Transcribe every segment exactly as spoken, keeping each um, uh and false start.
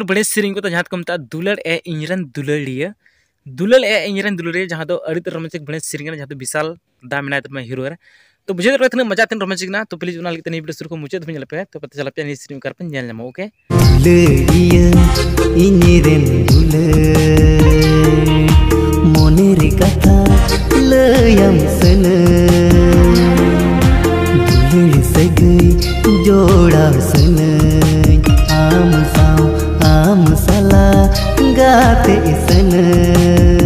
ᱵᱟᱹᱲᱤᱡ ᱥᱮᱨᱮᱧ ᱠᱚᱫᱚ ᱡᱟᱦᱟᱸ ᱫᱚᱠᱚ ᱢᱮᱛᱟᱜᱼᱟ ᱫᱩᱞᱟᱹᱲ ᱮ ᱤᱧ ᱨᱮᱱ ᱫᱩᱞᱟᱹᱲᱤᱭᱟᱹ, ᱫᱩᱞᱟᱹᱲ ᱮ ᱤᱧ ᱨᱮᱱ ᱫᱩᱞᱟᱹᱲᱤᱭᱟᱹ, ᱡᱟᱦᱟᱸ ᱫᱚ ᱟᱹᱰᱤ ᱩᱛᱟᱹᱨ ᱨᱳᱢᱟᱱᱴᱤᱠ ᱵᱟᱹᱲᱤᱡ ᱥᱮᱨᱮᱧ ᱠᱟᱱᱟ, ᱡᱟᱦᱟᱸ ᱫᱚ ᱵᱤᱥᱟᱞ ᱫᱟ ᱢᱮᱱᱟᱭ ᱛᱟᱵᱚᱱᱟ ᱦᱤᱨᱳ ᱨᱮ᱾ ᱛᱚ ᱵᱩᱡᱷᱟᱹᱣ ᱫᱟᱲᱮᱭᱟᱜ ᱠᱟᱱᱟ ᱛᱤᱱᱟᱹᱜ ᱢᱚᱡᱟ, ᱛᱤᱱᱟᱹᱜ ᱨᱳᱢᱟᱱᱴᱤᱠ ᱠᱟᱱᱟ᱾ ᱛᱚ ᱯᱞᱤᱡ ᱚᱱᱟ ᱞᱟᱹᱜᱤᱫ ᱛᱮ ᱱᱤᱭᱟᱹ ᱵᱷᱤᱰᱤᱭᱳ ᱥᱩᱨ ᱠᱷᱚᱱ ᱢᱩᱪᱟᱹᱫ ᱫᱷᱟᱹᱵᱤᱡ ᱧᱮᱞ ᱯᱮ᱾ ᱛᱚ ᱯᱟᱛᱟ ᱪᱟᱞᱟᱜ ᱯᱮ, ᱱᱤᱭᱟᱹ ᱥᱮᱨᱮᱧ ᱚᱠᱟ ᱨᱮᱯᱮ ᱧᱮᱞ ᱧᱟᱢᱟ, ᱳᱠᱮ? ᱫᱩᱞᱟᱹᱲᱤᱭᱟᱹ, ᱤᱧ ᱨᱮᱱ ᱫᱩᱞᱟᱹᱲ, ᱢᱚᱱᱮ ᱨᱮ ᱠᱟᱛᱷᱟ ᱞᱟᱹᱭᱟᱢ ᱥᱟᱹᱱᱟᱹᱧ, ᱫᱩᱞᱟᱹᱲ ᱥᱟᱹᱜᱟᱹᱭ ᱡᱚᱲᱟᱣ ᱥᱟᱹᱱᱟᱹᱧ, ᱟᱢ ᱥᱟᱶ ᱟᱢ ᱥᱟᱞᱟᱜ ᱜᱟᱛᱮ ᱥᱟᱹᱱᱟᱹᱧ᱾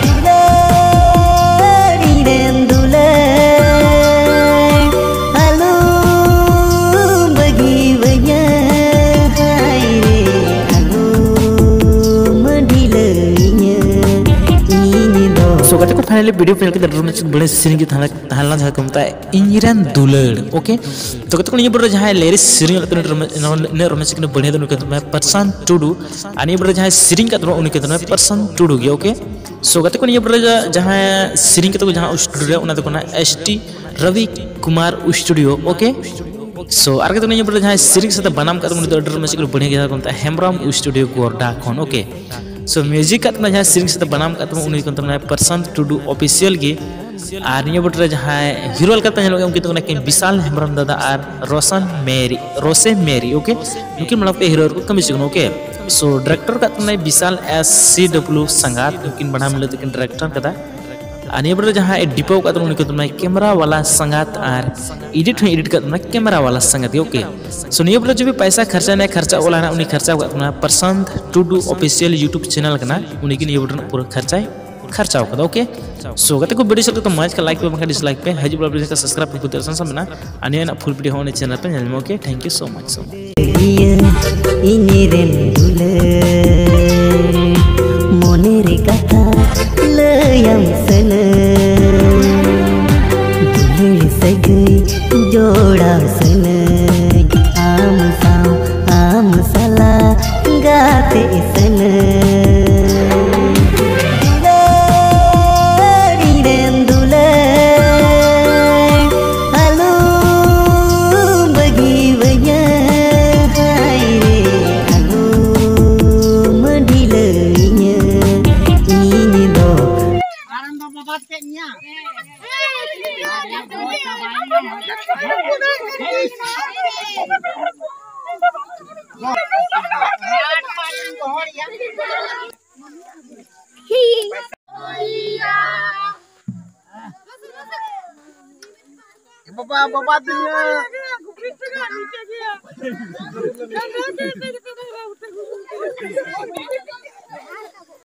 ᱫᱩᱞᱟᱹᱲᱤ ᱨᱮᱱ ᱫᱩᱞᱟᱹᱲ, ᱟᱞᱚᱢ ᱵᱟᱹᱜᱤᱣᱟᱹᱧᱟ, ᱦᱟᱭ ᱨᱮ, ᱟᱞᱚᱢ ᱰᱷᱤᱞᱟᱹᱣᱤᱧᱟ, ᱤᱧ ᱫᱚ᱾ So ᱜᱟᱛᱮ ᱠᱚ, finally ᱵᱷᱤᱰᱤᱭᱳ ᱯᱮ ᱧᱮᱞ ᱠᱮᱫᱟ, ᱨᱳᱢᱟᱱᱴᱤᱠ ᱵᱟᱹᱲᱤᱡ ᱥᱮᱨᱮᱧ ᱜᱮ ᱛᱟᱦᱮᱸ ᱛᱟᱦᱮᱸ ᱞᱮᱱᱟ, ᱡᱟᱦᱟᱸ ᱠᱚ ᱢᱮᱛᱟᱜᱼᱟ ᱤᱧ ᱨᱮᱱ ᱫᱩᱞᱟᱹᱲ, ᱳᱠᱮ? ᱛᱚ ᱜᱟᱛᱮ ᱠᱚ, ᱱᱤᱭᱟᱹ ᱯᱚᱨᱮ ᱡᱟᱦᱟᱸᱭ ᱞᱮᱨᱤᱠᱥ ᱥᱮᱨᱮᱧ ᱞᱮᱫ ᱛᱟᱦᱮᱱᱟ, ᱤᱱᱟᱹᱜ ᱨᱳᱢᱟᱱᱴᱤᱠ ᱵᱟᱹᱲᱤᱡ ᱫᱚ ᱩᱱᱤ ᱠᱟᱱ ᱛᱟᱵᱚᱱᱟ ᱯᱨᱚᱥᱟᱱᱛ ᱴᱩᱰᱩ, ᱟᱨ ᱱᱤᱭᱟᱹ ᱯᱚᱨᱮ ᱡᱟᱦᱟᱸᱭ ᱥᱮᱨᱮᱧ ᱠᱟᱫ ᱛᱟᱵᱚᱱᱟ ᱩᱱᱤ ᱠᱟᱱ ᱛᱟᱵᱚᱱᱟ ᱯᱨᱚᱥᱟᱱᱛ ᱴᱩᱰᱩ ᱜᱮ, ᱳᱠᱮ? So ᱜᱟᱛᱮ ᱠᱚ, ᱱᱤᱭᱟᱹ ᱯᱚᱨᱮ ᱡᱟᱦᱟᱸᱭ ᱥᱮᱨᱮᱧ ᱠᱟᱫ ᱛᱟᱵᱚᱱᱟ ᱡᱟᱦᱟᱸ ᱥᱴᱩᱰᱤᱭᱳ ᱨᱮ, ᱚᱱᱟ ᱫᱚ ᱠᱟᱱᱟ ᱮᱥ ᱴᱤ ᱨᱚᱵᱤ ᱠᱩᱢᱟᱨ ᱥᱴᱩᱰᱤᱭᱳ, ᱳᱠᱮ? So ᱟᱨ ᱜᱟᱛᱮ ᱠᱚ, ᱱᱤᱭᱟᱹ ᱯᱚᱨᱮ ᱡᱟᱦᱟᱸᱭ ᱥᱮᱨᱮᱧ ᱥᱟᱛᱮ ᱵᱟᱱᱟᱢ ᱠᱟᱫ ᱛᱟᱵᱚᱱᱟ ᱩᱱᱤ ᱫᱚ ᱟᱹᱰᱤ ᱨᱳᱢᱟᱱᱴᱤᱠ ᱵᱟᱹᱲᱤᱡ ᱜᱮ ᱠᱚ ᱢᱮᱛᱟᱜᱼᱟ ᱦᱮᱢᱵᱨᱚᱢ ᱥᱴᱩᱰᱤᱭᱳ ᱜᱳᱨᱰᱟ ᱠᱷᱚᱱ, ᱳᱠᱮ? So ᱢᱤᱭᱩᱡᱤᱠ ᱠᱟᱫ ᱛᱟᱵᱚᱱᱟ ᱡᱟᱦᱟᱸᱭ ᱥᱮᱨᱮᱧ ᱥᱟᱛᱮ ᱵᱟᱱᱟᱢ ᱠᱟᱫ ᱛᱟᱵᱚᱱᱟ ᱩᱱᱤ ᱠᱟᱱ ᱛᱟᱵᱚᱱᱟ ᱯᱨᱚᱥᱟᱱᱛ ᱴᱩᱰᱩ ᱚᱯᱷᱤᱥᱤᱭᱟᱞ ᱜᱮ᱾ ᱟᱨ ᱱᱤᱭᱟᱹ ᱯᱚᱨᱮ ᱨᱮ ᱡᱟᱦᱟᱸᱭ ᱦᱤᱨᱳ ᱞᱮᱠᱟᱛᱮ ᱧᱮᱞᱚᱜ ᱠᱟᱱᱟ ᱩᱱᱠᱤᱱ ᱫᱚ ᱠᱟᱱᱟ ᱠᱤᱱ ᱵᱤᱥᱟᱞ ᱦᱮᱢᱵᱨᱚᱢ ᱫᱟᱫᱟ ᱟᱨ ᱨᱳᱥᱟᱱ ᱢᱮᱨᱤ, ᱨᱳᱥᱮ ᱢᱮᱨᱤ, ᱳᱠᱮ? ᱱᱩᱠᱤᱱ ᱢᱟᱲᱟᱝ ᱛᱮ ᱦᱤᱨᱳ ᱠᱚ ᱠᱟᱹᱢᱤ ᱦᱚᱪᱚ ᱠᱟᱱᱟ, ᱳᱠᱮ? So ᱰᱟᱭᱨᱮᱠᱴᱚᱨ ᱠᱟᱫ ᱛᱟᱵᱚᱱᱟᱭ ᱵᱤᱥᱟᱞ ᱮᱥ ᱥᱤ ᱰᱟᱵᱞᱤᱭᱩ ᱥᱟᱸᱜᱟᱛ, ᱩᱱᱠᱤᱱ ᱵᱟᱱᱟᱨ ᱢᱤᱞᱟᱹᱣ ᱛᱮᱠᱤᱱ ᱰᱟᱭᱨᱮᱠᱴᱚᱨ ᱠᱟᱫᱟ᱾ ᱟᱨ ᱱᱤᱭᱟᱹ ᱯᱚᱨᱮ ᱡᱟᱦᱟᱸᱭ ᱰᱤᱯᱟᱣ ᱠᱟᱫ ᱛᱟᱵᱚᱱᱟ ᱩᱱᱤ ᱠᱟᱱ ᱛᱟᱵᱚᱱᱟᱭ ᱠᱮᱢᱨᱟ ᱣᱟᱞᱟ ᱥᱟᱸᱜᱟᱛ, ᱟᱨ ᱮᱰᱤᱴ ᱦᱚᱸᱭ ᱮᱰᱤᱴ ᱠᱟᱫ ᱛᱟᱵᱚᱱᱟ ᱠᱮᱢᱨᱟ ᱣᱟᱞᱟ ᱥᱟᱸᱜᱟᱛ ᱜᱮ, ᱳᱠᱮ? So ᱱᱤᱭᱟᱹ ᱯᱚᱨᱮ ᱡᱩᱫᱤ ᱯᱚᱭᱥᱟ ᱠᱷᱚᱨᱪᱟ ᱨᱮᱱᱟᱜ ᱠᱷᱚᱨᱪᱟ ᱚᱞ ᱦᱮᱱᱟᱜ, ᱩᱱᱤ ᱠᱷᱚᱨᱪᱟ ᱠᱟᱫ ᱛᱟᱵᱚᱱᱟ ᱯᱨᱚᱥᱟᱱᱛ ᱴᱩᱰᱩ ᱚᱯᱷᱤᱥᱤᱭᱟᱞ ᱭᱩᱴᱩᱵᱽ ᱪᱮᱱᱮᱞ ᱠᱟᱱᱟ, ᱩᱱᱤ ᱜᱮ ᱱᱤᱭᱟᱹ ᱯᱚᱨᱮ ᱨᱮᱱᱟᱜ ᱯᱩᱨᱟᱹ ᱠᱷᱚᱨᱪᱟᱭ ᱠᱷᱚᱨᱪᱟᱣ ᱠᱟᱫᱟ, ᱳᱠᱮ? So ᱜᱟᱛᱮ ᱠᱚ, ᱵᱷᱤᱰᱤᱭᱳ ᱥᱟᱵ ᱠᱟᱛᱮ ᱢᱚᱡᱽ ᱠᱷᱟᱱ ᱞᱟᱭᱤᱠ ᱯᱮ, ᱵᱟᱝᱠᱷᱟᱱ ᱰᱤᱥᱞᱟᱭᱤᱠ ᱯᱮ᱾ ᱦᱤᱡᱩᱜ ᱵᱚᱞᱟ ᱵᱷᱤᱰᱤᱭᱳ ᱥᱟᱵᱥᱠᱨᱟᱭᱤᱵ ᱯᱮ, ᱟᱨ ᱱᱤᱭᱟᱹ ᱨᱮᱱᱟᱜ ᱯᱷᱩᱞ ᱵᱷᱤᱰᱤᱭᱳ ᱦᱚᱸ ᱩᱱᱤ ᱪᱮᱱᱮᱞ ᱯᱮ ᱧᱮᱞ ᱧᱟᱢᱟ, okay? Thank you so much, so much. ᱤᱭᱟᱹ, ᱤᱧ ᱨᱮᱱ ᱫᱩᱞᱟᱹᱲ, ᱢᱚᱱᱮ ᱨᱮ ᱠᱟᱛᱷᱟ ᱞᱟᱹᱭᱟᱢ ᱥᱟᱹᱱᱟᱹᱧ, ᱫᱩᱞᱟᱹᱲ ᱥᱟᱹᱜᱟᱹᱭ ᱡᱚᱲᱟᱣ ᱥᱟᱹᱱᱟᱹᱧ, ᱟᱢ ᱥᱟᱶ ᱟᱢ ᱥᱟᱞᱟᱜ ᱜᱟᱛᱮ ᱥᱟᱹᱱᱟᱹᱧ᱾ ᱫᱩᱞᱟᱹᱲᱤ ᱨᱮᱱ ᱫᱩᱞᱟᱹᱲ, ᱟᱞᱚᱢ ᱵᱟᱹᱜᱤᱣᱟᱹᱧᱟ, ᱦᱟᱭ ᱨᱮ, ᱵᱟᱵᱟ, ᱵᱟᱵᱟ ᱛᱤᱧᱟ᱾